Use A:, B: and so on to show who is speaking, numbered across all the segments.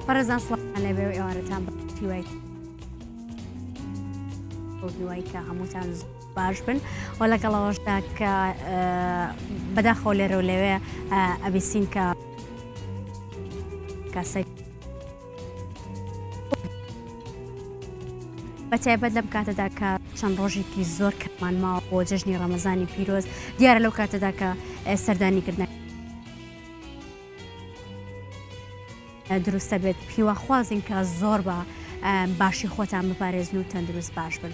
A: بەڕێزان سڵاوتان لێبێ و ئێوارەتان بە هیوای هیوای کە هەمووتان باش بن و لەگەڵەوەشدا کە بەداخەوە لێرە و لەوێ ئەبیسین کە کاسەی بە تایبەت لەم کاتەدا کە چەند ڕۆژێکی زۆر کەمان ماوە بۆ جەژنی ڕەمەزانی پیرۆز دیارە لەو کاتەدا کە سەردانیکردن دروستە بێت هیواخوازین کە زۆر بە باشی خۆتان بپارێزن و تەندروست باش بن.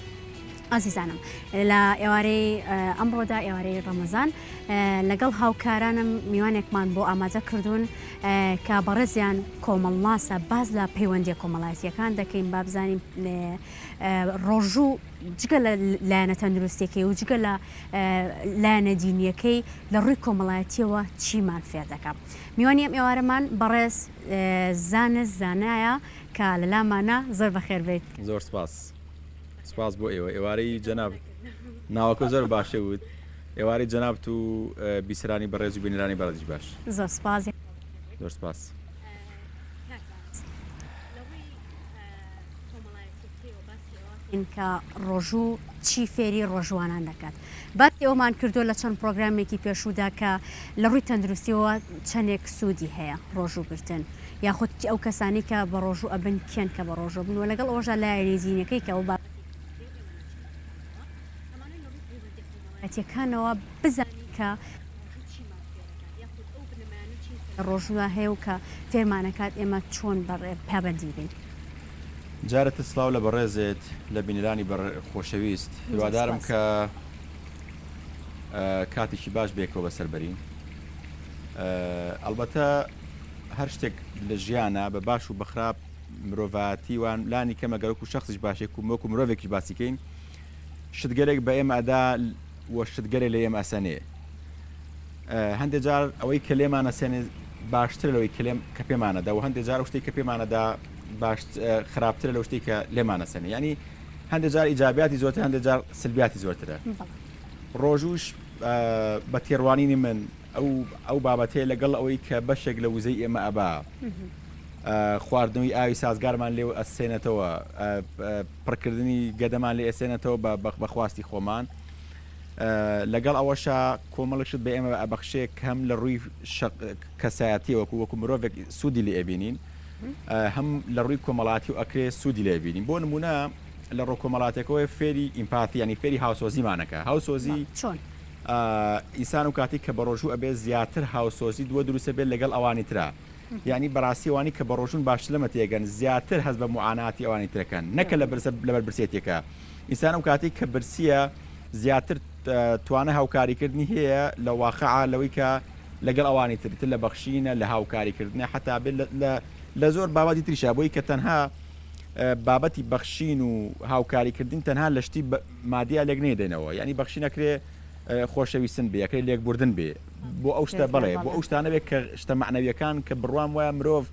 A: ئازیزانم لە ئێوارەی ئەمڕۆدا ئێوارەی ڕەمەزان لەگەڵ هاوکارانم میوانێکمان بۆ ئامادە کردوون کە بەڕێزیان کۆمەڵناسە باس لە پەیوەندیە کۆمەڵایەتیەکان دەکەین بابزانین ڕۆژوو جگە لە لایەنە تەندروستیەکەی و جگە لە لایەنە دینیەکەی لە ڕووی کۆمەڵایەتیەوە چیمان فێر دەکا میوانی ئەم ئێوارەمان بەڕێز زانست زانایە کە لە لامانە زۆر بەخێر بێیت.
B: زۆر سپاس سپاس بۆ ئێوە ئێوارەی جەناب ناوەکە زۆر باشە وت ئێوارەی جەنابت و بیسەرانی بەڕێز و بینەرانی بەڕێزیش باش.
A: زۆر سپاس.
B: زۆر سپاس.
A: کە ڕۆژوو چی فێری ڕۆژوانان دەکات باسی ئەومان کردووە لە چەند پرۆگرامێکی پێشوودا کە لە ڕووی تەندروستیەوە چەندێک سوودی هەیە ڕۆژوو گرتن یاخود ئەو کەسانی کە بە ڕۆژوو ئەبن کێن کە بە ڕۆژوو بن و لەگەڵ ئەوەشدا لایەنی دینەکەی کە ئەو بابەتەکانەوە بزانین کە ڕۆژوودا هەیە و کە فێرمانەکات ئێمە چۆن پابەندی بین.
B: جارێتر سڵاو لە بەڕێزت لە بینەرانی خۆشەویست هیوادارم کە کاتێکی باش بێکەوە بەسەر بەرین ئەلبەتە هەر شتێک لە ژیانە بە باش و بەخراپ مرۆڤاتی وان لانی کەمە گەرەک و شخصیش باشێک و مۆک و مرۆڤێکی باسیکەین شتگەلێک بە ئێمە ئەدا و شتگەلێک لە ئێمە ئەسەنێ. هەندێ جار ئەوەی کە لێمان ئەسێنێ باشترە لەوەی کە لێم کە پێمان ئەدا و هەندێ جار ئەو شتەی کە پێمان ئەدا باش خراپترە لەو شتەی کە لێمان ئەسێنێ یعنی هەندێ جار ئیجابیاتی زۆرتر هەندێ جار سلبیاتی زۆرترە ڕۆژووش بە تێڕوانینی من ئەو ئەو بابەتەیە لەگەڵ ئەوەی کە بەشێک لە وزەی ئێمە ئەبا خواردنەوەی ئاوی سازگارمان لێ ئەسێنێتەوە پڕکردنی گەدەمان لێ ئەسێنێتەوە بە خواستی خۆمان لەگەڵ ئەوەشا کۆمەڵێک شت بە ئێمە ئەبەخشێ کە هەم لە ڕووی کەسایەتیەوە وەکو وەکو مرۆڤێک سوودی لێ ئەبینین هەم لە ڕووی کۆمەڵاتی و ئەکرێ سوودی لێ بینین بۆ نمونە لە ڕۆ کۆمەڵاتێکەوە فێری empathy ینی فێری هاوسۆزیمانەکە هاوسۆزی
A: چۆن
B: ئینسان و کاتی کە بەڕۆژوو ئەبێ زیاتر هاوسۆزی دووە دروستە بێت لەگەڵ ئەوانی ترا یانی بەراستی ئەوانی کە بەڕۆژوون باشتر لەمە تێگەن زیاتر هەست بە موعاناتی ئەوانی ترەکەن نەکە لە برسە لەبەر برسێتیەکە ئینسان ئەو کاتەی کە برسیە زیاتر توانای هاوکاریکردنی هەیە لە واقعا لەوەی کە لەگەڵ ئەوانی تر تر لە بەخشینە لە هاوکاریکردنە حتا بێت لە زۆر بابەتی تریشا بۆی کە تەنها بابەتی بەخشین و هاوکاریکردن تەنها لە شتی مادیا لێک نەیدەینەوە یعنی بەخشینەکرێ خۆشەویستن بێ ئەکرێ لێکبوردن بێ بۆ ئەو شتە بەڵێ بۆ ئەو شتانە بێ کە شتە مەعنەویەکان کە بڕوام وایە مرۆڤ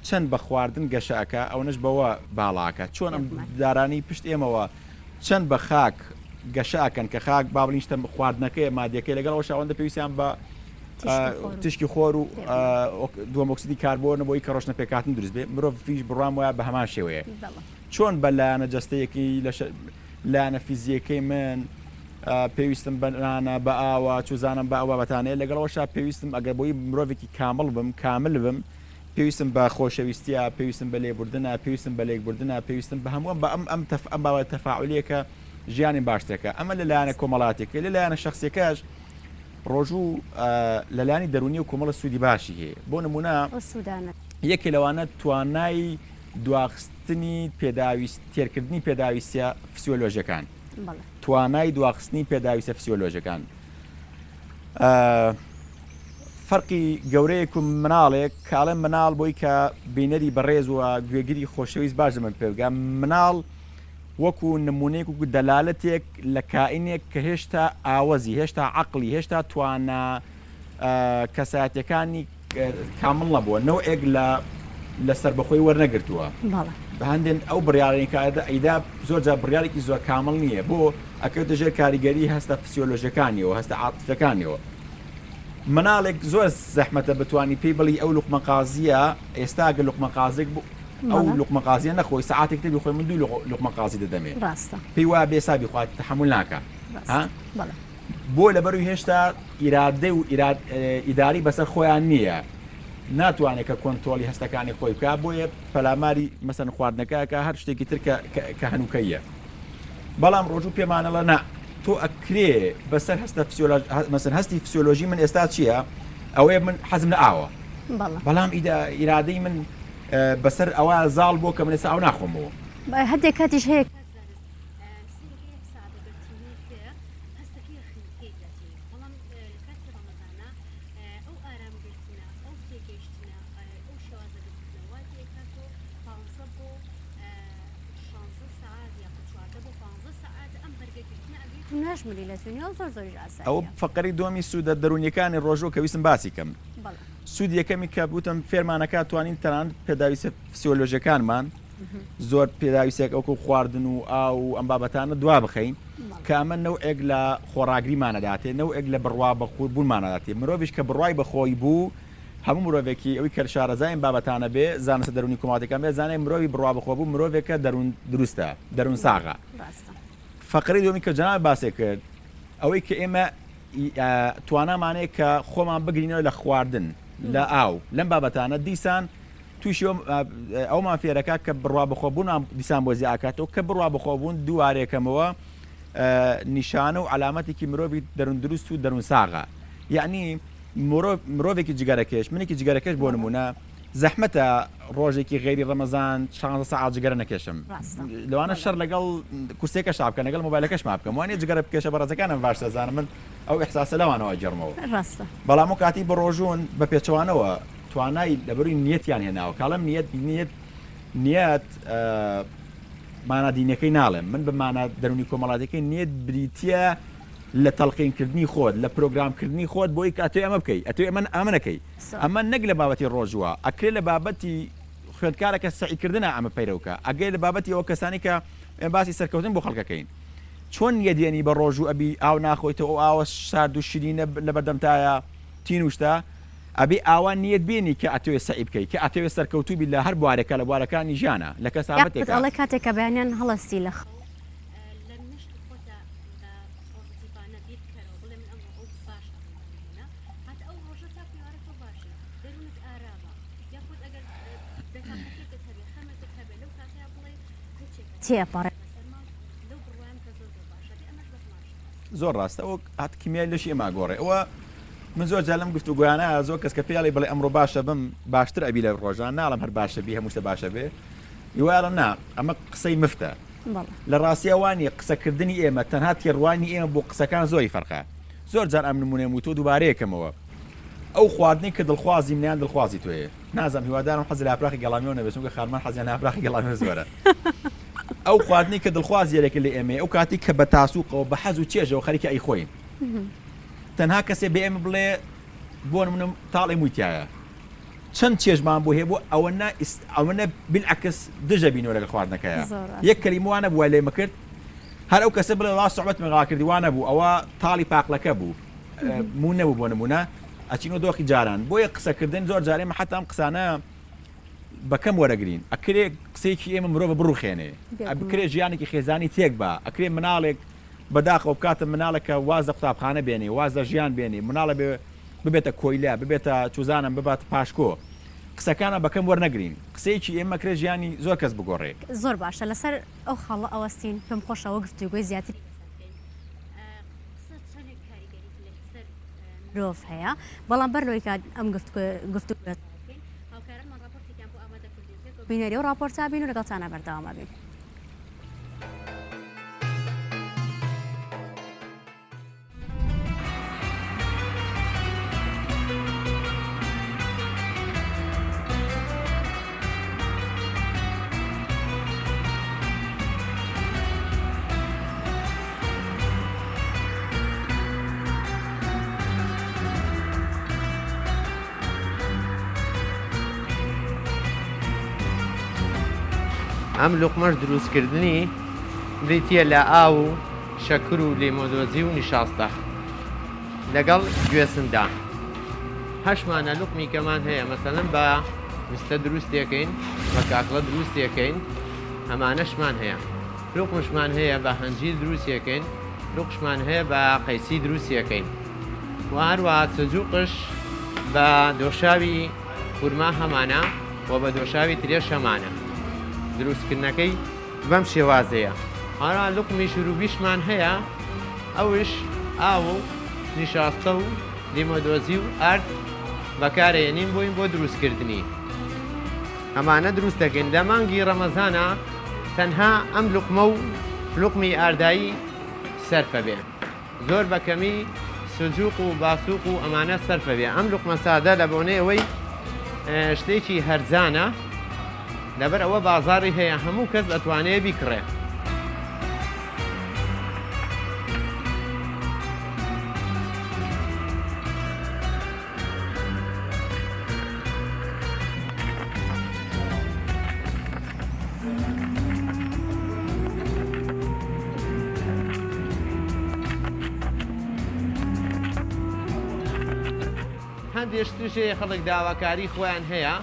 B: چەند بە خواردن گەشە ئەکا ئەوەنەش بەوە باڵا ئەکا چۆن ئەم دارانەی پشت ئێمەوە چەند بە خاک گەشە ئەکەن کە خاک با بڵین شتە خواردنەکەی مادیەکەی لەگەڵ ئەوەش ئەوەندە پێویستیان بە تیشکی خۆر و دووەم ئۆکسیدی کاربۆنە بۆی کە ڕۆشنە پێکهاتن دروست بێ مرۆڤیش بڕوام وایە بە هەمان شێوەیە چۆن بە لایەنە جەستەیەکی لە لایەنە فیزیەکەی من پێویستم بە نانە بە ئاوە چوزانم بە ئەو بابەتانەیە لەگەڵ ئەوەشا پێویستم ئەگەر بۆی مرۆڤێکی کامڵ بم کامل بم پێویستم بە خۆشەویستیە پێویستم بە لێبوردنە پێویستم بە لێکبردنە پێویستم بە هەموو بە ئەم ئەم تەف ئەم باوە تەفاعلیەکە ژیانی باشترەکە ئەمە لە لایەنە کۆمەڵاتێکە لە لایەنە شخصیەکەش ڕۆژوو لە لایەنی دەرونی و کۆمەڵە سوودی باشی هەیە بۆ نمونە یەکێ لەوانە توانای دواخستنی پێداویست تێرکردنی پێداویستیە فسیۆلۆژیەکان توانای دواخستنی پێداویستە فسیۆلۆژیەکان فەرقی گەورەیەک و مناڵێک کاڵێ مناڵ بۆی کە بینەری بەڕێز و گوێگری خۆشەویست باش لەمە پێ بگا مناڵ وەکو نمونەیەک و دەلالەتێک لە کائینێک کە هێشتا ئاوەزی هێشتا عەقڵی هێشتا توانا کەسایەتیەکانی کامڵ نەبووە نەوعێک لە لە سەربەخۆی وەرنەگرتووە بە هەندێن ئەو بڕیارەی کە ئەیدا زۆر جار بڕیارێکی زۆر کامڵ نییە بۆ ئەکەوێتە ژێر کاریگەری هەستە فسیۆلۆژیەکانیەوە هەستە عاتفەکانیەوە. مناڵێک زۆر زەحمەتە بتوانی پێی بڵی ئەو لوقمە قازیە ئێستا گەر لوقمە قازێک بوو ئەو لوقمە قازیە نەخۆی سەعاتێک تر بیخۆی من دوو لوقمە قازی دەدەمێ
A: ڕاستە
B: پێی وایە بێ سا بیخوات تەحەمول ناکا ها
A: بەڵێ
B: بۆ لەبەروی هێشتا ئیرادەی و ئیداری بەسەر خۆیان نییە ناتوانێت کە کۆنترۆڵی هەستەکانی خۆی بکا بۆیە پەلاماری مەسەن خواردنەکە کە هەر شتێکی تر کە هەنووکەیە بەڵام ڕۆژوو پێمانەڵە نا تۆ ئەکرێ بەسەر هەستە مەسەن هەستی فسیۆلۆژی من ئێستا چییە ئەوەیە من حەزم لە ئاوە بەڵام ئیرادەی من بەسەر ئەوە زاڵ بۆ کە من ئێستا ئەو ناخۆمەوە.
A: هەندێک کاتیش هەیە
B: ئەوە فەقەری دووەمی سوودە دەروونیەکانی ڕۆژوو کە ویستم باسی کەم. سوود یەکەمی کە وتم فێرمانەکە توانین تەنانەت پێداویستە فسیۆلۆژیەکانمان زۆر پێداویستێک ئەوکو خواردن و ئاو و ئەم بابەتانە دوا بخەین کە ئەمە نەوعێک لە خۆڕاگریمانەداتێ نەوعێک لە بڕوا بە بوونمانەداتێ مرۆڤیش کە بڕوای بەخۆی بوو هەموو مرۆڤێکی ئەوی کە شارەزای ئەم بابەتانە بێ، زانستە دەروونی کۆمەڵاتیەکان بێ، زانای مرۆڤی بڕوا بەخۆ بوو مرۆڤێکە دەروون دروستە، دەروون ساغە. فەقرەی دووەمی کە جەنابت باسی کرد، ئەوەی کە ئێمە توانامان هەیە کە خۆمان بگرینەوە لە خواردن، لە ئاو، لەم بابەتانە دیسان تووشی ئەومان فێرەکا کە بڕوا بەخۆ بوونمان دیسان بۆ زیاکاتەوە کە بڕوا بەخۆ بوون دووارێکەمەوە نیشانە و عەلامەتێکی مرۆڤی دەروون دروست و دەروون ساغە. یەعنی مرۆڤێکی جگەرەکێش، منێکی جگەرەکێش بۆ نموونە، زەحمەتە ڕۆژێکی غەیری ڕەمەزان شانزە سەعات جگەرە نەکێشم. لەوانە شەڕ لەگەڵ کورسیەکەشا بکەم، لەگەڵ مۆبایلەکەشما بکەم. وانیە جگەرە بکێشە بەڕێزەکانم باش دەزانن من ئەو ئیحساسە لەوانەوە ئەگێڕمەوە. بەڵام ئەو کاتەی بەڕۆژوون بە پێچەوانەوە توانای لەبەروی نیەتیان هێناوە. کاڵێم نیەت نیەت نیەت مانا دینیەکەی ناڵێم، من بە مانا دەروونی کۆمەڵاتیەکەی نیەت بریتیە لە تەڵقین کردنی خۆت، لە پرۆگرام کردنی خۆت بۆی کە ئەتەوێ ئەمە بکەی، ئەتەوێ ئەمە ئەمە نەکەی. ئەمە نەک لە بابەتی ڕۆژووە، ئەکرێ لە بابەتی خوێندکارە کە سەعی کردنە ئەمە پەیرەو کە، ئەگەر لە بابەتی ئەوە کەسانی کە ئێمە باسی سەرکەوتن بۆ خەڵک ئەکەین. چۆن نیەت یەنی بە ڕۆژوو ئەبی ئاو ناخۆیتەوە ئەو ئاوە سارد و شیرینە لە بەردەمتایە تینووشتە، ئەبێ ئاوا نیەت بێنی کە ئەتەوێ سەعی بکەی، کە ئەتەوێ سەرکەوتوو بی لە هەر بوارێکا لە بوارەکانی ژیانا، لە
A: یاخود
B: کەسابەتێکا.
A: ئەڵێ کاتێک کە بەیانیان هەڵەستی لە خەو لە مێشکی خۆتا بە پۆزتیڤانە بیر بکەرەوە بڵێ من ئەمڕۆ ئەو باش ئەبم بۆ نمونە هەتا ئەو ڕۆژە تاکو ئێوارە تۆ باشی دەروونت ئارامە یاخود ئەگەر بێتاقەتیەکت هەبێ خەمێکت هەبێ لەو کاتەیا بڵێ هیچێکە تێپەڕێ بەسەرما لەو بڕوایەم کە زۆر زۆر باشە بێ ئەمەش بە هەمان شێواز.
B: زۆر ڕاستە ئەوە هات کیمیای لەشی ئێمە ئەگۆڕێ ئەوە من زۆر جار لەم گفتوگۆیانە زۆر کەس کە پێی ئەڵێ بڵێ ئەمڕۆ باشە بم باشتر ئەبی لە ڕۆژان ناڵێم هەر باشە بی هەموو شتە باشە بێ هیوای ئەڵێم نا ئەمە قسەی مفتە لە ڕاستیا وا نییە قسەکردنی ئێمە تەنها تێڕوانینی ئێمە بۆ قسەکان زۆری فەرقە زۆر جار ئەم نمونەیەم وتووە دووبارەیەکەمەوە ئەو خواردنەی کە دڵخوازی منە یان دڵخوازی تۆیە نازانم هیوادارم حەزی لە ئاپراخی گەڵامیەوە نەبێت چونکە خانمان حەزیان لە ئاپراخی گەڵامیەوە زۆرە ئەو خواردنەی کە دڵخوازی یەکێک لە ئێمەیە ئەو کاتی کە بە تاسوقەوە بە حەز و چێژەوە خەریکە ئەیخۆین تەنها کەسێ بە ئێمە بڵێ بۆ نمونە تاڵێ مووی تایە چەند چێژمان بۆ هەیە بۆ ئەوەنە ئەوەنە بالعکس دژە بینەوە لەگەڵ خواردنەکەیا یەک کەلیمە وا نەبوو وای لێ مەکرد هەر ئەو کەسە بڵێ وا سوعبەت مەگەڵا کردی وا نەبوو ئەوە تاڵی پاقلەکە بوو موو نەبوو بۆ نمونە ئەچینەوە دۆخی جاران بۆیە قسەکردن زۆر جارێ ئێمە حەتا ئەم قسانە بەکەم وەرەگرین ئەکرێ قسەیەکی ئێمە مرۆڤ بڕوخێنێ بکرێ ژیانێکی خێزانی تێک با ئەکرێ مناڵێک بەداخەوە بکاتە مناڵێک کە واز لە قوتابخانە بێنێ، واز لە ژیان بێنێ، مناڵە بێ ببێتە کۆیلە، ببێتە چوزانم بباتە پاشکۆ. قسەکانمان بە کەم وەرنەگرین. قسەیەکی ئێمە کرێ ژیانی زۆر کەس بگۆڕێ.
A: زۆر باشە لەسەر ئەو خاڵە ئەوەستین، پێم خۆشە ئەوە گفتوگۆی زیاتری لەسەر بکەین. قسە چەندێک کاریگەری لەسەر مرۆڤ هەیە، بەڵام بەر لەوەی کە ئەم گفتوگۆیە تەواو بکەین، هاوکارانمان ڕاپۆرتێکیان بۆ ئامادە کردووین، پێکەوە بینەری ئەو ڕاپۆرتە بین و لەگەڵتانا بەردەوام ئەبین.
C: ئەم لوقمەش دروستکردنی بریتییە لە ئاو و شەکر و لیمۆدۆزی و نیشاستە لەگەڵ گوێسندا. هەشمانە لوقمی کەمان هەیە مەسەلەن بە مستە دروستێکەین بە کاکڵە دروستێکەین ئەمانەشمان هەیە لوقمشمان هەیە بە هەنجیر دروستێکەین لوقشمان هەیە بە قەیسی دروستێکەین و هەروە سجوقش بە دۆشاوی خورما هەمانە و بە دۆشاوی ترێش هەمانە دروستکردنەکەی بەم شێوازەیە. هەروەها لوقمی شروبیشمان هەیە ئەوش ئاو و نیشاستە و لیمۆدۆزی و ئارد بەکارەیەنین بۆین بۆ دروستکردنی. ئەمانە دروست دەکەین لە مانگی ڕەمەزانا تەنها ئەم لوقمە و لوقمی ئاردایی سەرفە بێ. زۆر بە کەمی سجوق و باسوق و ئەمانە سەرفە بێ ئەم لوقمە سادە لە بۆنەی ئەوەی شتێکی هەرزانە لەبەر ئەوە بازاری هەیە هەموو کەس ئەتوانێ بیکڕێ. هەندێ شتیش هەیە خەڵک داواکاری خۆیان هەیە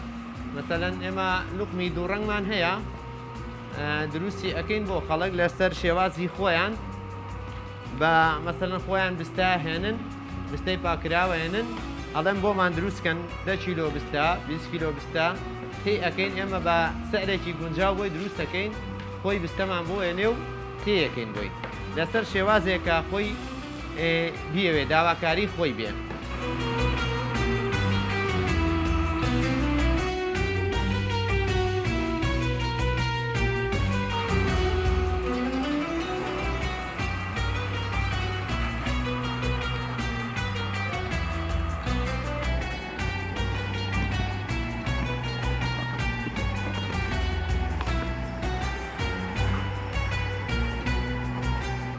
C: مەسەلەن ئێمە لوقمی دوو ڕەنگمان هەیە دروستی ئەەکەین بۆ خەڵک لەسەر شێوازی خۆیان بە مەسەلەن خۆیان بستە هێنن بستەی پاکراوە هێنن ئەڵێن بۆمان دروست کەن دە کیلۆ بستە 20 کیلۆ بستە تێی ئەکەین ئێمە بە سعرێکی گونجاو بۆی دروست ئەکەین خۆی بستەمان بۆ ئێنێ و تێیەکەین بۆی لەسەر شێوازێکە خۆی بیەوێ داواکاری خۆی بێ.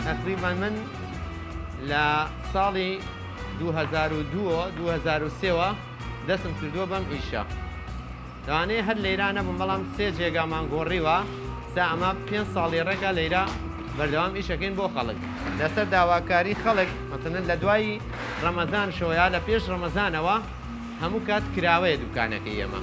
C: تەقریبەن من لە ساڵی 2002 2003ەوە دەستم کردووە بەم ئیشە لەوانەیە هەر لەیرا نەبم بەڵام سێ جێگامان گۆڕیوە سا ئەمە پێنج ساڵی ڕێکە لەیرا بەردەوام ئیشەکەین بۆ خەڵک لەسەر داواکاری خەڵک مەسەلەن لە دوای ڕەمەزان شەوە یا لە پێش ڕەمەزانەوە هەموو کات کراوەیە دوکانەکەی ئێمە.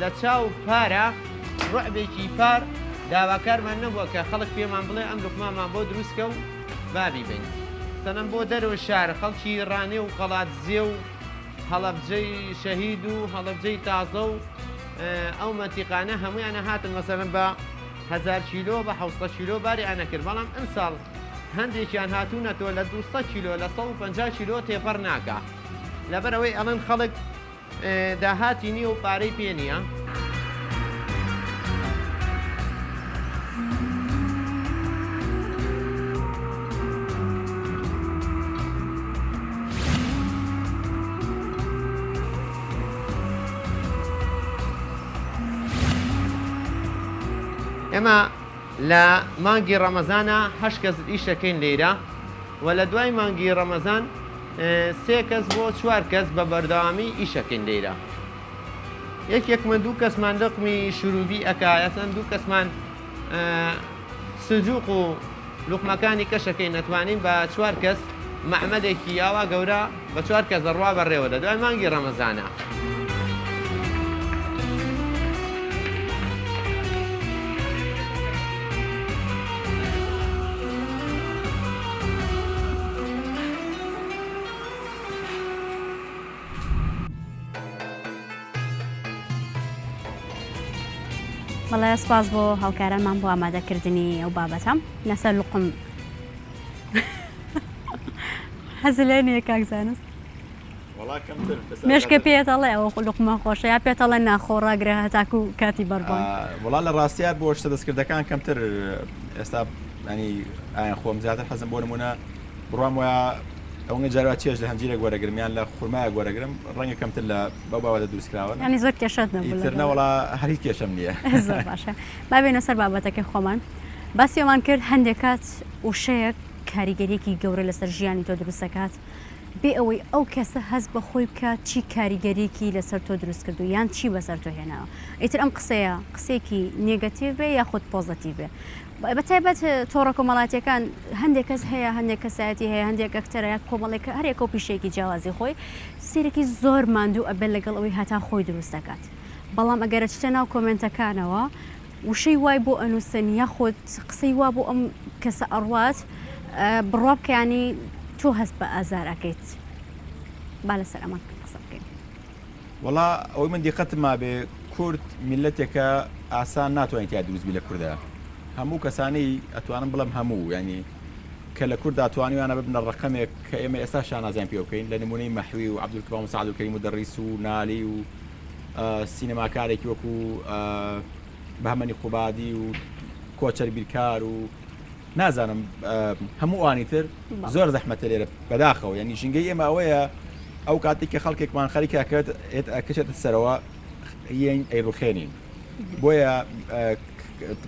C: لە چاو پارە ڕعبێکی پار داواکارمان نەبووە کە خەڵک پێمان بڵێ ئەم لوقمامان بۆ دروستکە و با بیبەین سەنەم بۆ دەرەوەی شار خەڵکی ڕانیە و قەڵادزێ و هەڵەبجەی شەهید و هەڵەبجەی تازە و ئەو مەنتیقانە هەموویانە هاتن مەسەلەن بە هەزار کیلۆ بە حەوسەد کیلۆ باریان ئەکرد بەڵام ئەمساڵ هەندێکیان هاتوونەتەوە لە 200 کیلۆ لە 150 کیلۆ تێپەڕ ناکا لەبەر ئەوەی ئەڵێن خەڵک داهاتی نییە و پارەی پێ نییە. ئێمە لە مانگی ڕەمەزانا هەشت کەس ئیشەکەین لێرە و لە دوای مانگی ڕەمەزان سێ کەس بۆ چوار کەس بە بەردەوامی ئیشەکەین لێرە یەکێکمان دوو کەسمان لقمی شروبی ئەکا یاسان دوو کەسمان سجوق و لوقمەکانی کەشەکەی نەتوانین بە چوار کەس مەعمەلێکی ئاوا گەورە بە چوار کەس دەڕوا بەڕێوە لە دوای مانگی ڕەمەزانە.
A: بەڵێ سپاس بۆ هاوکارانمان بۆ ئامادەکردنی ئەو بابەتە لەسەر لوقم حەزت لێ نییە کاک زانست مێشکە پێت ئەڵێ ئەوە لوقمە خۆشە یا پێت ئەڵێ ناخۆ ڕاگرە هەتاکو کاتی بەربانگ
B: وڵا لە ڕاستیار بۆ شتە دەستکردەکان کەمتر ئێستا ینی ئایا خۆم زیاتر حەزم بۆ نمونە بڕوام وایە. ئەوەنگە جاروا چێژ لە هەنجیرێک وەرەگرم یان لە خورمایەک وەرەگرم ڕەنگە کەمتر لە بەو بابەتە دروست کراون.
A: یانی زۆر کێشەت نەبوو
B: ئیتر
A: لەگەڵ.
B: نەوەڵا هەر هیچ کێشەم نییە.
A: زۆر باشە با بێینە سەر بابەتەکەی خۆمان. باسی ئەوەمان کرد هەندێک کات وشەیەک کاریگەریەکی گەورە لەسەر ژیانی تۆ دروست دەکات بێ ئەوەی ئەو کەسە هەست بە خۆی بکات چی کاریگەریەکی لەسەر تۆ دروست کردووە یان چی بەسەر تۆ هێناوە ئیتر ئەم قسەیە قسەیەکی negative بێ یاخود positive بێ بە تایبەت تۆڕە کۆمەڵاتیەکان هەندێک کەس هەیە هەندێک کەسایەتی هەیە هەندێک ئەکتەرە یا کۆمەڵێک هەر یەکەو پیشەیەکی جیاوازی خۆی سیرێکی زۆر ماندوو ئەبێت لەگەڵ ئەوەی هەتا خۆی دروست دەکات بەڵام ئەگەر ئەچیتە ناو کۆمێنتەکانەوە وشەی وای بۆ ئەنووسن یاخود قسەی وا بۆ ئەم کەسە ئەڕوات بڕوا بکە ینی تۆ هەست بە ئازار ئەکەیت با لەسەر ئەمە قسە بکەین.
B: وەڵا ئەوەی من دیقەتم مابێ کورد میللەتێکە ئاسان ناتوانانی تیا دروست بی لە کوردا هەموو کەسانی ئەتوانم بڵێم هەموو ینی کە لە کوردا توانیوانە ببنە ڕقەمێک کە ئێمە ئێستا شانازیان پێ بکەین لە نمونەی مەحوی و عەبدولکەمام و سەعدولکەریم و دەڕیس و نالی و سینەماکارێکی وەکو بەهمەنی قوبادی و کۆچەر بیرکار و نازانم هەموو ئەوانی تر زۆر زەحمەتە لێرە بەداخەوە یعنی ژینگەی ئێمە ئەوەیە ئەو کاتێک کە خەڵکێکمان خەریکە کرد کچێتە سەرەوە یین ئەیڕوخێنین بۆیە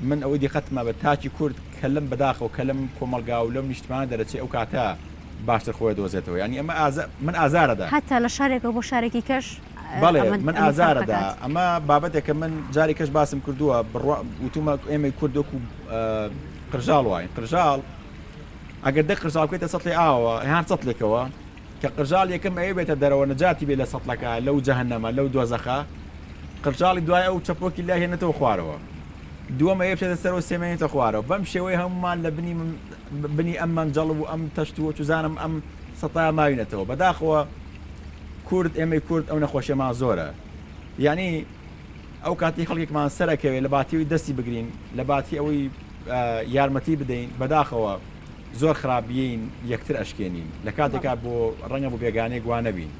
B: من ئەوەی دیقەتمە بە تاکی کورد کە لەم بەداخەوە کە لەم کۆمەلگا و لەم نیشتمانە دەرەچێ ئەو کاتە باشتر خۆی دۆزێتەوە ینی ئەمە من ئازارەدا
A: هەتا لە شارێکەوە بۆ شارێکی کەش
B: بەڵێ من ئازارەدا ئەمە بابەتێکە من جاری کەش باسم کردووە بڕوا وتومە ئێمەی کورد وەکو قرژاڵ واین قرژاڵ ئەگەر دە قرژاڵ بکەیتە سەتڵی ئاوە هەر سەتڵێکەوە کە قرژاڵ یەکەم ئەوێ بێتە دەرەوە نەجاتی بێ لە سەتڵەکە لەو جەهەنەمە لەو دۆزەخە قرژاڵی دوای ئەو چەپۆکی لای هێنێتەوە خوارەوە دووەم ئەوێ بچێتە سەرەوە سێمێنێتە خوارەوە بەم شێوەیە هەمومان لە بنی بنی ئەم مەنجەڵ و ئەم تەشت و چزانم ئەم سەتا ماوینەتەوە بەداخەوە کورد ئێمەی کورد ئەو نەخۆشیەمان زۆرە یعنی ئەو کاتی خەڵکێکمان سەرەکەوێ لە باتی ئەوی دەستی بگرین لە باتی ئەوەی یارمەتی بدەین بەداخەوە زۆر خراپیین یەکتر ئەشکێنین لە کاتێکا بۆ ڕەنگە بۆ بێگانەیەک وا نەبین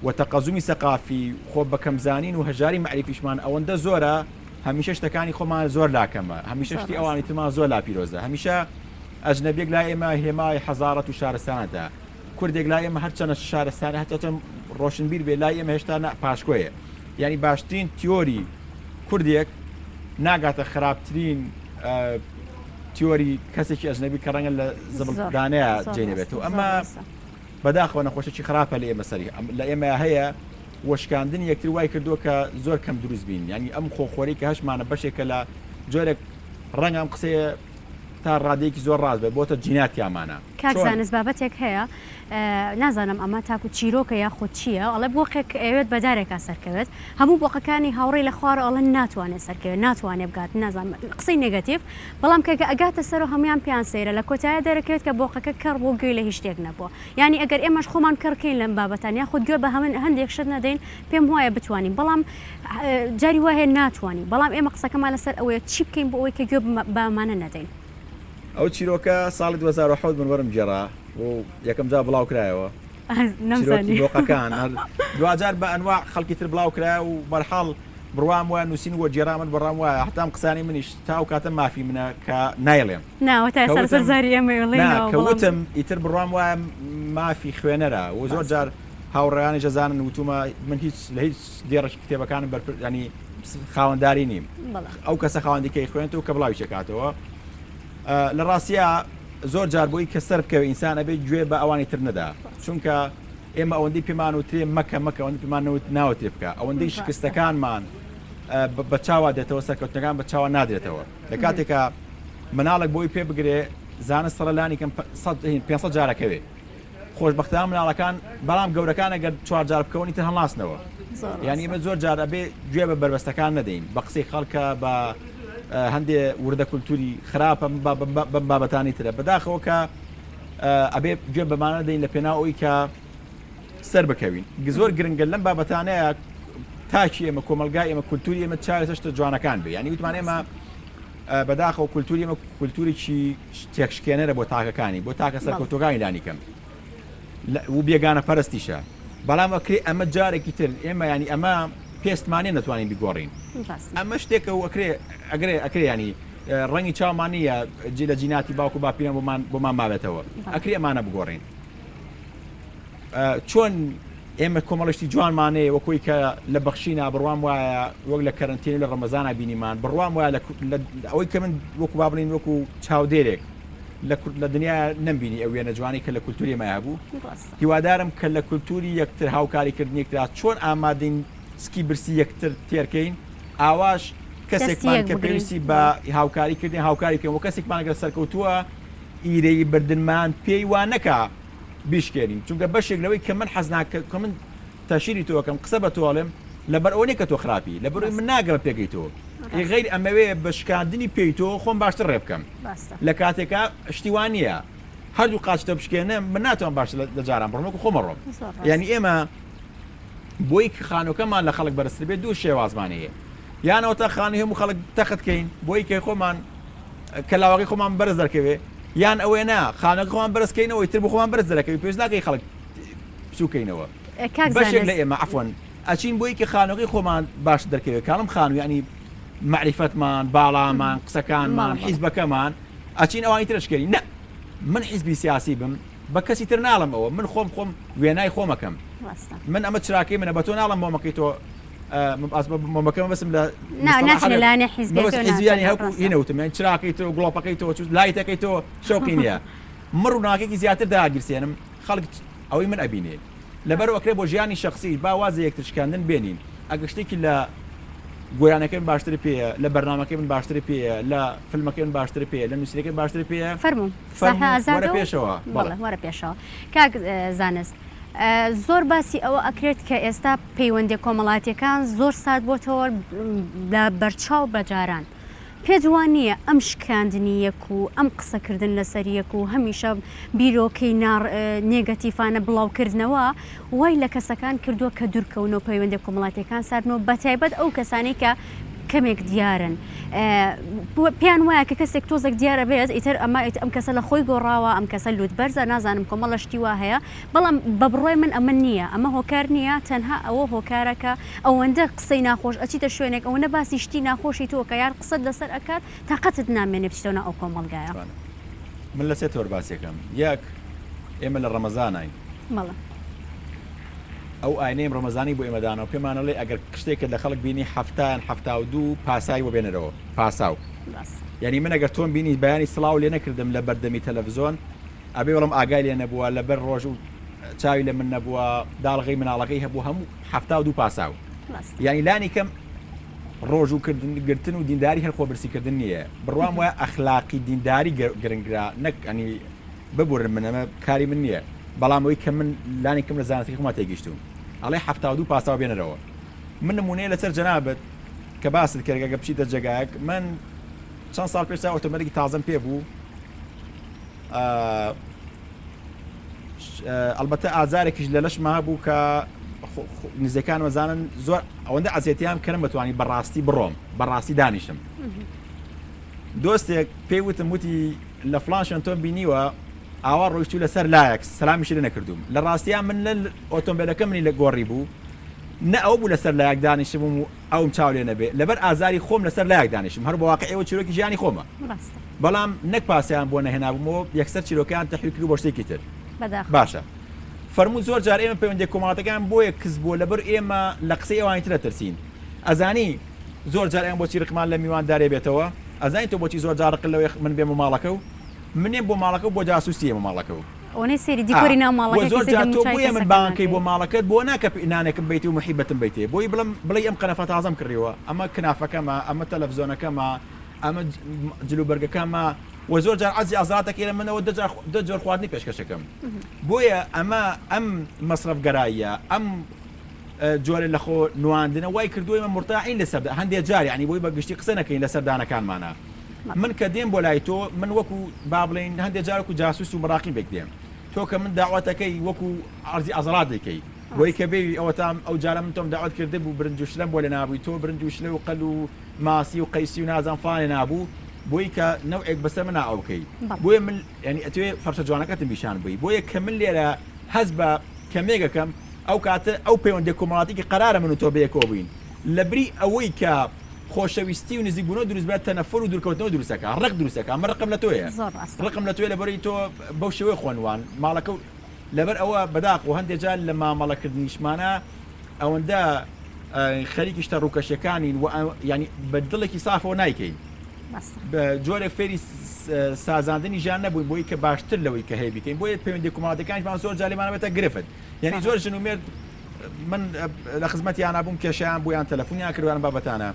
B: و تەقەزومی سەقافی خۆ بەکەمزانین و هەژاری مەعریفیشمان ئەوەندە زۆرە هەمیشە شتەکانی خۆمان زۆر لاکەمە هەمیشە شتی ئەوانی ترمان زۆر لا پیرۆزە هەمیشە ئەجنەبیەک لای ئێمە هێمای حەزارەت و شارستانەتە کوردێک لای ئێمە هەرچەنە شارستانی هەرچەند ڕۆشنبیر بێ لای ئێمە هێشتا نا پاشکۆیە یعنی باشترین تیۆری کوردێک ناگاتە خراپترین تیۆری کەسێکی ئەجنەبی کە ڕەنگە لە زبڵدانەیە جێ نەبێتەوە ئەمە بەداخەوە نەخۆشێکی خراپە لە ئێمە سەری لە ئێمە هەیە وەشکاندنی یەکتر وای کردووە کە زۆر کەم دروست بین ینی ئەم خۆخۆری کە هەشمانە بەشێکە لە جۆرێک ڕەنگە ئەم قسەیە تا ڕادەیەکی زۆر ڕاست بێت بۆتە جیناتیامانە.
A: کاک زانست بابەتێک هەیە نازانم ئەمە تاکو چیرۆکە یاخود چییە ئەڵێ بۆقێک ئەیەوێت بە دارێکا سەرکەوێت هەموو بۆقەکانی هاوڕێی لە خوارەوە ئەڵێن ناتوانێت سەرکەوێت ناتوانێت بگات نازانم قسەی negative بەڵام کە ئەگاتە سەرەوە هەموویان پێیان سەیرە لە کۆتایە دەرەکەوێت کە بۆقەکە کەڕ بوو گوێی لە هیچ شتێک نەبووە یانی ئەگەر ئێمەش خۆمان کەڕکەین لەم بابەتان یاخود گوێ بە هەمن هەندێک شت نەدەین پێم وایە بتوانین بەڵام جاری وا هەیە ناتوانین بەڵام ئێمە قسەکەمان لەسەر ئەوەیە چی بکەین بۆ ئەوەی کە گوێ بەمانە نەدەین.
B: ئەو چیرۆکە ساڵی 2007 من وەرم گێڕا و یەکەم جار بڵاو کرایەوە چیرۆکی بۆقەکان دواجار بە ئەنواع خەڵکی تر بڵاو کرایە و بەرحاڵ بڕوام وایە نووسین وەرگێڕان من بڕام وایە هەتا ئەم قسانەی منیش تا ئەو کاتە مافی منە کە نایڵێم
A: نا وەتا
B: کە
A: سەر
B: وتم
A: زاری ئێمە
B: نا
A: ئەڵێینەوە
B: کە
A: بەڵام
B: وتم ئیتر بڕوام وایە مافی خوێنەرە و زۆر
A: ڕاستە
B: جار هاوڕێیانیش ئەزانن وتومە من هیچ لە هیچ دێڕێکی کتێبەکانم بەرپر ینی خاوەنداری نیم
A: بەڵێ
B: ئەو کەسە خاوەندی کەی خوێنێتەوە کە بڵاوی کاتەوە لە ڕاستیا زۆر جار بۆی کە سەر بکەوێ ئینسان ئەبێ گوێ بە ئەوانی تر نەدا چونکە ئێمە ئەوەندەی پێمان وترێ مەکە مەکە ئەوەندەی پێمان نەوت ناوترێ بکە ئەوەندەی شکستەکانمان بە چاوا دێتەوە سەرکەوتنەکان بە چاوا نادرێتەوە لە کاتێکا مناڵێک بۆی پێ بگرێ زانست سەڵە لانی کەم 500 جارەکەوێ خۆشببختان مناڵەکان بەڵام گەورەکان ئەگەر چوار جار بکەونی تر هەڵناسنەوە یعنی ئێمە زۆر جار ئەبێ گوێ بە بەربەستەکان نەدەین بە قسەی خەڵکە بە هەندێ وردە کولتوری خراپە بەم بابەتانی ترە بەداخەوە کە ئەبێ گوێ بەمانە دەین لە پێناو ئەوی کە سەر بکەوین زۆر گرنگە لەم بابەتانەیە تاکی ئێمە کۆمەلگای ئێمە کولتوری ئێمە چاوێ شتە جوانەکان بێ ینی وتمان ئێمە بەداخەوە کولتوری ئێمە کولتوریی تێکشکێنەرە بۆ تاکەکانی بۆ تاکە سەرکەوتەکانی لانی کەم و بێگانە پەرستیشە بەڵام ئەکرێ ئەمە جارێکی تر ئێمە ینی ئەمە پێستمانێ نەتوانین بیگۆڕین ئەمە شتێکە و ئەکرێ ئەگرێ ئەکرێ ینی. ڕەنگی چاومان نییە جی لە جیناتی باوک و باپیران بۆمان بۆمان ماوێتەوە ئەکری ئەمانە بگۆڕین چۆن ئێمە کۆمەڵشتی جوانمان هەیە وەکوی کە لە بەخشینا بڕوام وایە وەک لە کەرنتین لە ڕەمەزانە بینیمان بڕوام وایە لە ئەوەی کە من وەکو با بڵین وەکو چاودێرێک لە کورد لە دنیا نەمبینی ئەو وێنە جوانی کە لە کولتوری ئێمە هەبوو هیوادارم کە لە کولتوری یەکتر هاوکاریکردنی یەکترا چۆن ئامادەین سکی برسی یەکتر تێرکەین ئاواش کەسێکمان کە پێویستی بە هاوکاری کردن هاوکاری بکەین و کەسێکمان گەر سەرکەوتووە ئیرەیی بردنمان پێی وا نەکا بیشکێنین چونکە بەشێک لەوەی کە من حەز ناکەم کە من تەشیری تۆ ئەکەم قسە بە تۆ ئەڵێم لەبەر ئەوە نیە کە تۆ خراپی لەبەرئەوەی من ناگەمە پێگەی تۆ ئی غەیر ئەمەوێ بە شکاندنی پێی تۆ خۆم باشتر ڕێ بکەم لە کاتێکا شتی وا نییە هەردوو قاچتە بشکێنم من ناتوانم باشتر لە جاران بڕۆم وەکو خۆم ئەڕۆم یانی ئێمە بۆی خانووەکەمان لە خەڵک بەرزتر بێت دوو شێوازمان هەیە یان ئەوەتا خانووی هەموو خەڵک تەخت کەین بۆی کە خۆمان کەلاوەکەی خۆمان بەرز دەرکەوێ یان ئەوەیە نا خانەکە خۆمان بەرز کەینەوە ئیتر بۆ خۆمان بەرز دەرەکەوی پێویست ناکەی خەڵک بچووکەینەوە
A: کاک
B: بەشێک لە
A: زانست
B: ئێمە عەفوەن ئەچین بۆی کە خانووەکەی خۆمان باش دەرکەوێ کاڵم خانوو یانی مەعریفەتمان باڵامان قسەکانمان
A: بەڵێ بەڵێ
B: حیزبەکەمان ئەچین ئەوانی تر ئەشکێنین نە من حیزبی سیاسی بم بە کەسی تر ناڵێم ئەوە من خۆم خۆم وێنای خۆمەکەم
A: ڕاستە
B: من ئەمە چراکەی منە بە تۆ ناڵێم مۆمەکەی تۆ مۆمەکە مەبەستم لە
A: نا ناچنە لایەنی حیزبیەکەوە
B: حیزبی یانی هەکو هینە وتم یانی چراکەی تۆ گڵۆپەکەی تۆ چوو لایتەکەی تۆ شەوقی نییە من ڕووناکێکی زیاتر داگیرسێنم خەڵک ئەوەی من ئەبینێ لەبەر ئەکرێ بۆ ژیانی شخصی با واز لە یەکتر شکاندن بێنین ئەگە شتێکی لە گۆرانەکەی من باشتر پێیە لە بەرنامەکەی من باشتر پێیە لە فیلمەکەی من باشتر پێیە لە نووسینەکەی باشتر پێیە
A: فەرموو
B: فەرموو
A: ساحە
B: وەرە
A: ئازادە و
B: پێشەوە بەڵێ
A: بەڵێ وەرە پێشەوە کاک زانست زۆر باسی ئەوە ئەکرێت کە ئێستا پەیوەندیە کۆمەڵاتیەکان زۆر سارد بۆتەوە لە بەرچاو بە جاران. پێت وا نییە ئەم شکاندنی یەک و ئەم قسەکردن لەسەر یەک و هەمیشە بیرۆکەی نێگەتیفانە بڵاوکردنەوە وای لە کەسەکان کردووە کە دوورکەونەوە پەیوەندیە کۆمەڵاتیەکان ساردنەوە بەتایبەت ئەو کەسانەی کە کەمێک دیارن پێیان وایە کە کەسێک تۆزێک دیارە بێت ئیتر ئەمە ئەم کەسە لە خۆی گۆڕاوە ئەم کەسە لوت بەرزە نازانم کۆمەڵە شتی وا هەیە بەڵام بە بڕوای من ئەمە نییە، ئەمە هۆکار نییە، تەنها ئەوە هۆکارە کە ئەوەندە قسەی ناخۆش ئەچیتە شوێنێک ئەوەندە باسی شتی ناخۆشی تۆ ئەکا یان قسەت لەسەر ئەکات تاقەتت نامێنێ بچیتەوە ناو ئەو کۆمەڵگایە.
B: جوانە. من لە سێ تەوەر باسی ئەکەم. یەک، ئێمە لە ڕەمەزاناین.
A: بەڵێ.
B: ئەو ئاینەی ڕەمەزانی بۆ ئێمە داناوە پێمان ئەڵێ ئەگەر شتێکت لە خەڵک بینی 70 یان 72 پاساوی بۆ بێنەرەوە. پاساو.
A: ڕاستە.
B: یانی من ئەگەر تۆم بینی بەیانی سڵاو لێ نەکردم لە بەردەمی تەلەفزۆن، ئەبێ بڵێم ئاگای لێ نەبووە لەبەر ڕۆژ و چاوی لە من نەبووە داڵغەی مناڵەکەی هەبوو هەموو 72 پاساو یانی لانی کەم ڕۆژ و کردن گرتن و دینداری هەر خۆ برسیکردن نییە بڕوام وایە ئەخلاقی دینداری گرنگرا نەک ئەنی ببورن من ئەمە کاری من نییە بەڵام ئەوەی کە من لانی کەم لە زانستی خۆما تێگەیشتوم ئەڵێ 72 پاساو بێنەرەوە من نمونەیە لەسەر جەنابت کە باست کرد گەگە بچیتە جێگایەک من چەند ساڵ پێش ئۆتۆمبیلێکی تازەم پێ بوو ئەڵبەتە ئازارێکیش لە لەشما هەبوو کە نزیکان وەزانن زۆر ئەوەندە ئەزیەتیان کردم بتوانانی بەڕاستی بڕۆم بەڕاستی دانیشم دۆستێک پێی وتم وتی لە فلان شوێن تۆم بینیوە ئاوا ڕۆیشتوو لەسەر لایەک سەلامیشی لێ نەکردووم لە ڕاستیا من لە ئۆتۆمبیلەکە منی لە گۆڕی بوو نە ئەو بوو لەسەر لایەک دانیشتبووم و ئەوم چاو لێ نەبێ لەبەر ئازاری خۆم لەسەر لایەک دانیشتم هەر بە واقع ئێوە چیرۆکی ژیانی خۆمە بەڵام نەک پاسیان بۆ نەهێنابوومەوە یەکسەر چیرۆکەیان تەحویل کرد بۆ شتێکی تر باشە فەرموو زۆر جار ئێمە پەیوەندیە کۆمەڵاتەکان بۆیە کز بووە لەبەر ئێمە لە قسەی ئەوانی ترە ترسین ئەزانی زۆر جار ئێمە بۆچی ڕقمان لە میواندارێ بێتەوە ئەزانی تۆ بۆچی زۆر جار ڕقت لەوەی من بێمە ماڵەکە و منێم بۆ ماڵەکە و بۆ جاسوسی ئێمە ماڵەکە و
A: ئەوەنەی سەیری دیکۆری ناو ماڵەکەی
B: زۆر
A: کەسێ
B: جار تۆ
A: دەموچاوی
B: بۆیە من
A: کەسەکە
B: بانگکەی بۆ
A: ناکەی.
B: ماڵەکەت بۆ ناکە نانێکم بەیتێ و محیبەتم بەیتێ بۆی بڵێم بڵێی ئەم قەنەفە تازەم کڕیوە ئەمە کنافەکەمە ئەمە تەلەفزۆنەکەمە ئەمە جلوبەرگەکەمە و زۆر جار عەرزی ئازاراتەکەی لە منەوە دە جار دە جۆر خواردنی پێشکەشەکەم بۆیە ئەمە ئەم مەسرەفگەراییە ئەم جۆرە لە خۆ نواندنە وای کردووە ئێمە مورتاحین لەسەر هەندێ جار یانی بۆی بە گشتی قسە نەکەین لەسەر دانەکانمانە من کە دێم بۆ لای تۆ من وەکو با بڵێین هەندێ جار وەکو جاسوس و مراقیبێک دێم تۆ کە من داوەتەکەی وەکو عەرزی عەزەڵات دەیکەی بۆی کە بێوی ئەوەتام ئەو جارە من تۆم داوەت کردبوو برنج و شلەم بۆ لێنابووی تۆ برنج و شلە و قەل و ماسی و قەیسی و نازانم فڵان لێنابوو بۆی کە نەوعێک بەسەر منا ئەو بکەی بۆیە من یانی ئەتوێ فەرشە جوانەکەتم پیشان بی بۆیە کە من لێرە هەست بە کەمێک ئەکەم ئەو کاتە ئەو پەیوەندیە کۆمەڵاتیکی قەرارە من و تۆ بەیەکەوە بووین لەبری ئەوەی کە. خۆشەویستی و نزیکبوونەوە دروست بێت تەنەفور و دوورکەوتنەوە دروست ئەکا ڕق دروست ئەکا من ڕقم لە تۆیە
A: زۆر ڕاستە.
B: ڕقم لە تۆیە لەبەرئەوەی تۆ بەو شێوەیە خۆنوان ماڵەکە و لەبەر ئەوە بەداخەوە هەندێ جار لە مامەڵەکردنیشمانا ئەوەندە خەریکی شتە ڕووکەشیەکانین و یانی بە دڵێکی سافەوە نایکەین
A: ڕاستە.
B: بە جۆرێک فێری سازاندنی ژیان نەبووین بۆی کە باشتر لەوەی کە هەیە بیکەین بۆیە پەیوەندی کۆمەڵاتیەکانیشمان زۆر جار لێمان ئەبێتە گرفت یانی زۆر ژن و مێرد من لە خزمەتیانا بووم کێشەیان بوو یان تەلەفونیان کردوە ئەم بابەتانە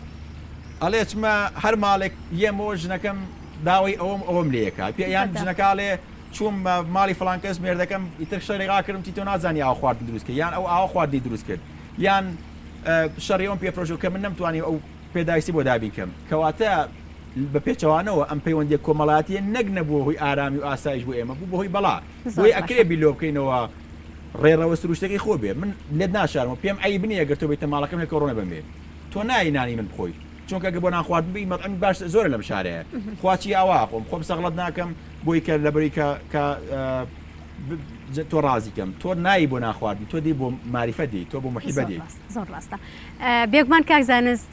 B: ئەڵێ چمە هەر ماڵێک یەمەوە ژنەکەم داوای ئەوەم ئەوەم لێکا پێ یان ژنەکە ئەڵێ چووم ماڵی فڵان کەس مێردەکەم ئیتر شەڕی ڕاکردم تی تۆ نازانی ئاو خواردن دروست کرد یان ئەو ئاوە خواردنی دروست کرد یان شەڕی ئەوم پێفرۆشەوە کە من نەمتوانی ئەو پێداویستی بۆ دابین کەم کەواتە بە پێچەوانەوە ئەم پەیوەندیە کۆمەڵایەتیە نەک نەبووە هۆی ئارامی و ئاسایش بۆ ئێمە بوو بەهۆی بەڵا بۆیە ئەکرێ بیر لەوە بکەینەوە ڕێڕەوە سروشتەکەی خۆ بێ من لێت ناشارمەوە پێم عەیب نییە گەر تۆ بێیتە ماڵەکەم هێکەوە ڕۆنە بەمێ تۆ نایەی نانی من بخۆی چونکە گە بۆ نان خواردن بێی مەتعەمی باش زۆرە لەم شارەیە خوا چی ئاوا خۆم خۆم سەغڵەت ناکەم بۆی کە لەبەری کە کە تۆ ڕازی کەم تۆ نایی بۆ نان خواردن تۆ دی بۆ ماریفە دی تۆ بۆ محیبە دی
A: زۆر ڕاستە بێگومان کاک زانست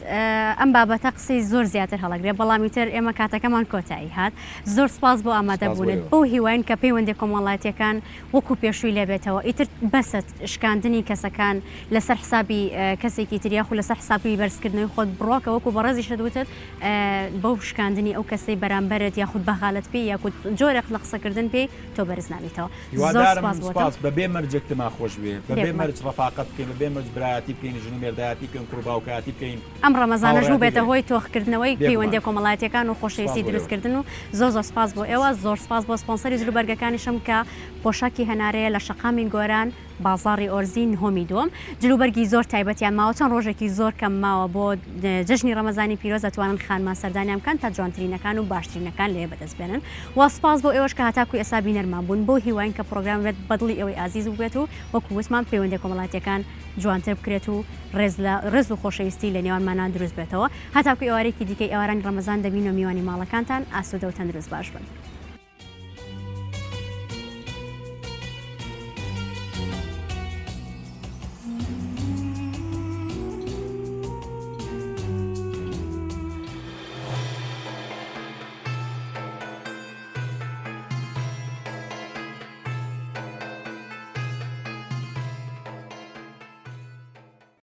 A: ئەم بابەتە قسەی زۆر زیاتر هەڵەگرێ بەڵام ئیتر ئێمە کاتەکەمان کۆتایی هات زۆر سپاس بۆ ئامادەبوونت بەو هیواین کە پەیوەندی کۆمەڵایەتیەکان وەکو پێشووی لێبێتەوە ئیتر بەسە شکاندنی کەسەکان لەسەر حسابی کەسێکی تر یاخو لەسەر حسابی بەرزکردنەوەی خۆت بڕۆکە وەکو بەڕێزیشت وتت بەو شکاندنی ئەو کەسەی بەرامبەرت یاخود بەغالت پێی یاخود جۆرێک لە قسەکردن پێی تۆ بەرز نابیتەوە زۆر
B: هیوادارم
A: سپاس بۆ تۆ.
B: سپاس بەبێ مەرجێک تما خۆش بوێ بەبێ
A: بێگومان.
B: مەرج ڕەفاقەت بکەین بەبێ مەرج برایەتی بکەین ژن و مێردایەتی بکەین کوڕ و باوکایەتی بکەین
A: ئەم ڕەمەزانەش
B: هاوڕێیەتی
A: بووبێتە
B: بکەین
A: هۆی تۆخکردنەوەی
B: بێگومان
A: پەیوەندیە کۆمەڵایەتیەکان و
B: سپاس
A: خۆشەویستی
B: بۆ ئێوە.
A: دروستکردن و زۆر زۆر سپاس بۆ ئێوە زۆر سپاس بۆ سپۆنسەری جلوبەرگەکانیشم کە پۆشاکی هەنارەیە لە شەقامی گۆران بازاڕی ئۆرزی نهۆمی دووەم جلوبەرگی زۆر تایبەتیان ماوە چەند ڕۆژێکی زۆر کەم ماوە بۆ جەژنی ڕەمەزانی پیرۆز ئەتوانن خانمان سەردانیان بکەن تا جوانترینەکان و باشترینەکان لەوێ بەدەست بێنن و سپاس بۆ ئێوەش کە هەتاکو ئێستا بینەرمان بوون بەو هیواین کە پڕۆگرام بێت بەدڵی ئێوەی ئازیز بووبێت و وەکو وتمان پەیوەندیە کۆمەڵاتیەکان جوانتر بکرێت و ڕێز لە ڕێز و خۆشەویستی لە نێوانمانا دروست بێتەوە هەتاکو ئێوارێکی دیکەی ئێوارانی ڕەمەزان دەبینەوە میوانی ماڵەکانتان ئاسوودە و تەندروست باش بن.